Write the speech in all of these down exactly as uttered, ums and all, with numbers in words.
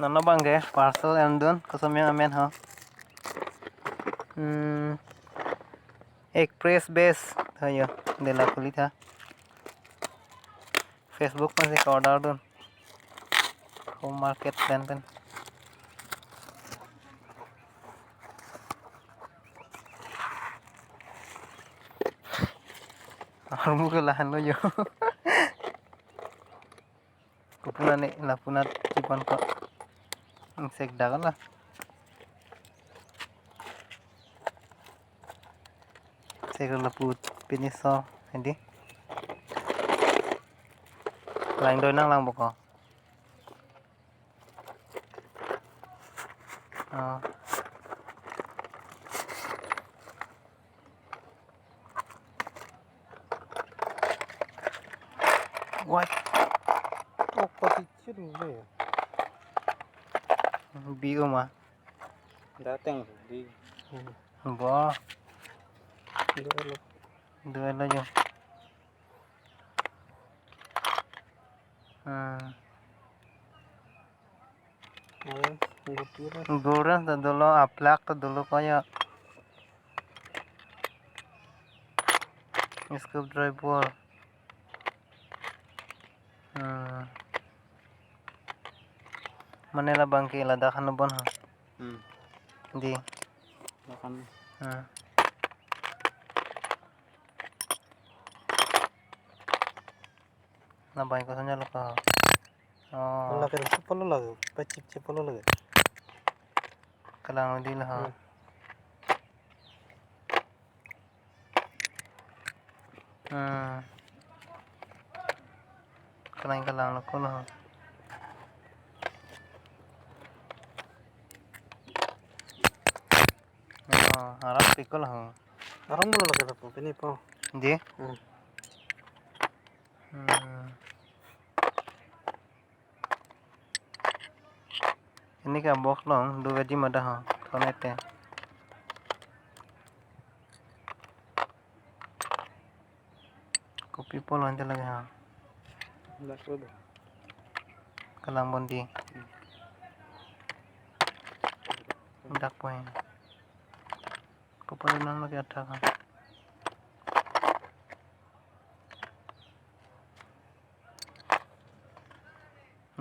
Non abangke parcel endun, koson amen ho. Hmm, Express base. Ayo, dela kulit ha. Facebook pensi ke-order dun. Home market pen pen. Armu ke lahenlo jo. Kopuna ne, lapunat chipon ko. Sek dagal la. Sek lapu pini so, hindi. Langdoi nanglang boko. Oh. Wai. Oh, position mo ya. Bi uma. Dateng di. Bo. Duelo. Duelo jo. Hmm. Orange, gupira. Orange ta dolo, aplak ta dolo kaya. Screwdriver. Hmm. Mane labangke ladak han bon ha. Hmm. Di. Lakan. Hmm. Labang koson jalo ko. Oh. Lake super lo lake, pachip chip lo lake. Kalang di la ha. Hmm. Hmm. Kalang kalang lo ko lo ha. Oh, harap pikol ho. Aram lo lake po, pini po. Di? Hmm. Hmm. Ini ke box long, dua gaji mada ho, thonete. Kopi polo ante lagi ha. Dak lo do. Kalang bon di. Dak po he. Kopalo nang lagi ada ha.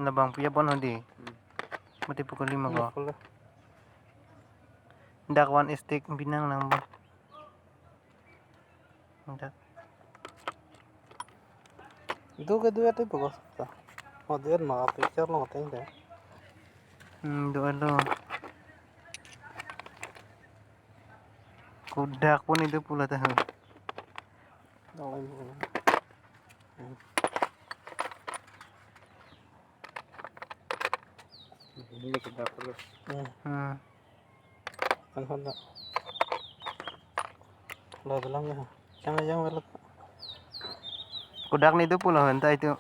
Labang puya bon ho di. Hmm. Mati pukul lima ko. Lima puluh. Dak one stick binang lang bon. Dak. Itu kedua tu bagus ta. Oh, dia mau picture lo teng deh. Hmm, duelo. Kodak pon itu pula tahu. Dalam. Hmm. Ini kodak pula. Hmm. Hmm. Kan honda. Lo bilang ya. Yang yang belok. Kodak ni itu pula honda itu.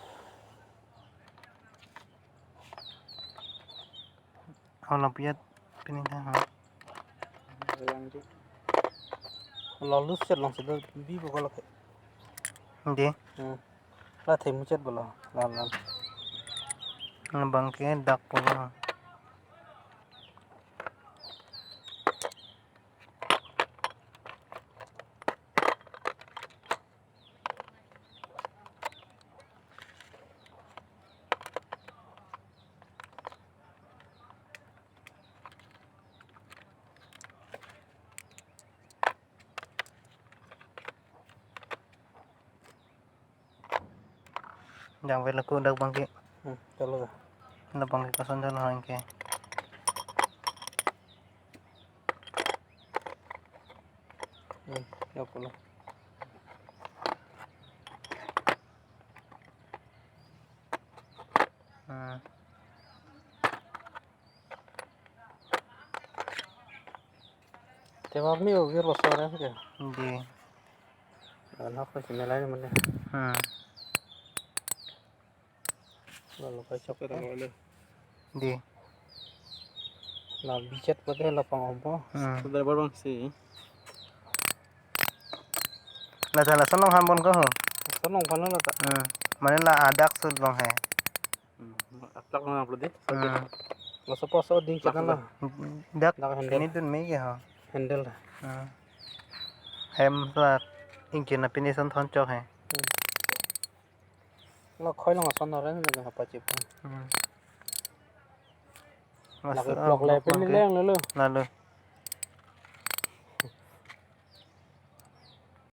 Kalau piat pini dah. Yang di. Lalu set langsung bi pokok lagi. Di. Hmm. La themu chet bolo. La la. Labangke dak polo. Jang velo kodak abangke. Hmm, chalo. Labangke koson jalo abangke. Hmm, ya pula. Hmm. Te mami o vir lo sore ke. Di. Anak ko si melai mana. Hmm. Lalu kacok. Di. La bichat pate la pang ompo. Hmm. Sudah barang si. La jala sonong han bon ko ho. Sonong han lo ta. Hmm. Mane la adak sut long he. Hmm. Atak na upload di. Hmm. Laso poso ding chakang lo. Dak dak handle. Ini dun me ke ho. Handle. Hmm. Hem la ingkir na pini son thon chok he. Hmm. Lo khoi long ason oren le ha pachip. Hmm. Lak block le pini leng lo lo. Lalu.